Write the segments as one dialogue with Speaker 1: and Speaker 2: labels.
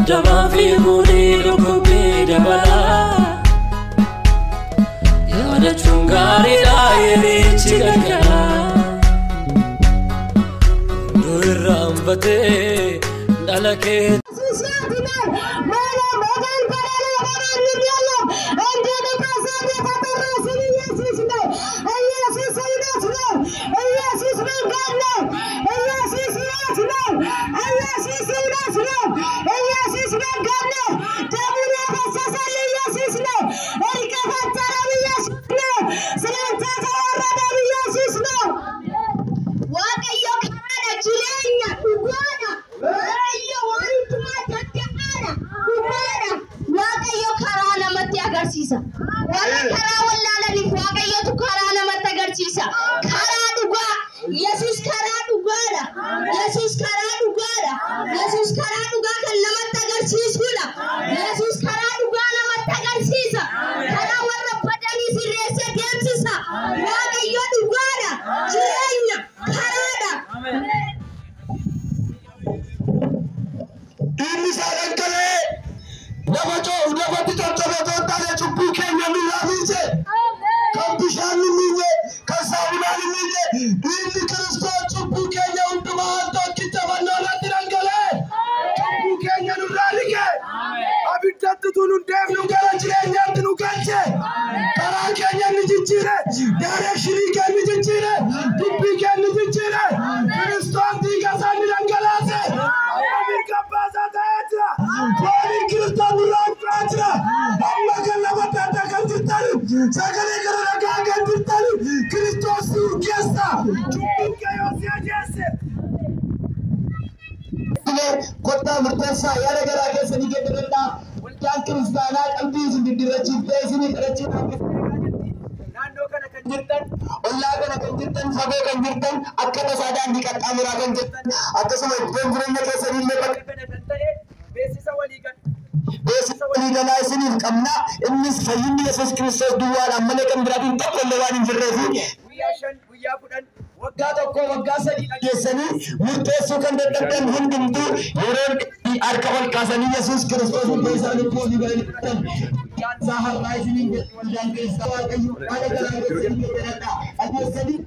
Speaker 1: Dabaa fi guunii dhukkubbii dabalaa. Yaadachuun gaariidha yerichi galgalaa. Hunduu irraanfatee dhala kee.
Speaker 2: Warra karaa wallaalaniif Waaqayyotu karaa namatti agarsiisa. Karaa dhugaa. Yesuus karaa dhugaadha. Yesuus karaa dhugaadha. Yesuus karaa dhugaa kan namatti agarsiisudha. Yesuus karaa dhugaa namatti agarsiisa. Karaa warra badanii sirreessee deemsisa. Waaqayyo dhugaadha. Jireenya karaadha.
Speaker 3: Dhiigni isaa dhangala'ee lafa coo'u lafatti caccabee otoo hin taane cubbuu keenya nurraa miice. Kan bishaan hin miine, kan saamunaan hin miine, dhiigni Kiristoos cubbuu keenya hundumaa al tokkicha fannoo irratti dhangala'ee cubbuu keenya nurraa dhiqe. Abiddatti utuu nun deemnu gara jireenyaatti nu galche. Karaa keenya ni jijjiire, direction keenya ni jijjiire, dubbii keenya ni jijjiire. Kiristoos dhiiga isaa ni dhangalaase. Amma mirga abbaa isaa ta'ee jira. Fooniin Kiristoos nurraa bu'aa jira. Amma kan lafa adda addaa kan jirtan, sagalee kana dhagaa kan jirtan, Kiristoos si urgeessa. Cubbuun kee yoo si ajeesse.
Speaker 4: Kottaa murteessaa yaada garaa keessanii geeddaradhaa. Waldaan kiristaanaa qalbii isin diddiirrachiiftee isinii kadhachuudhaaf
Speaker 5: Naannoo kana kan
Speaker 4: jirtan, ollaa kana kan jirtan, fagoo kan jirtan, akka tasaa daandii qaxxaamuraa kan jirtan, akkasuma iddoon jireenya keessanii illee bakka
Speaker 5: kana kan ta'e beeksisa walii gala.
Speaker 4: Beeksisa waliigalaa isiniif qabna. Innis fayyinni Yesuus Kiristoos duwwaadhaan malee kan biraatiin tokko illee waan hin jirreefi
Speaker 5: Guyyaa 5, guyyaa 10, waggaa 1, waggaa 3
Speaker 4: dhageessanii murteessuu kan dadhabdan hundumtuu yeroo harka ol kaasanii Yesuus Kiristoos iddoo isaa lubbuu ofii godhanii fudhatan. Guyyaan isaa har'aa isiniin jedhu waldaan keessaa Waaqayyo haala garaa keessanii geeddaradhaa. Dhageessanii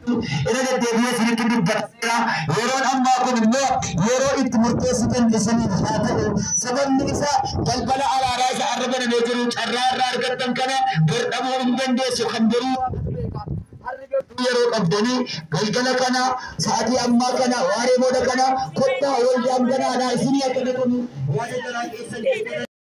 Speaker 4: irra deddeebi'ee isinitti dubbateera. Yeroon ammaa kun immoo yeroo itti murteessitan isiniif haa ta'u. Sababni isaa balbala araaraa isa arra banamee jiru carraa irraa argattan kana bor dhabuu hin dandeessu kan borii yeroo qabdanii galgala kana sa'aatii ammaa kana waaree booda kana kottaa waldaan ganaadhaa isinii akka dhaqamu yaada garaa keessan.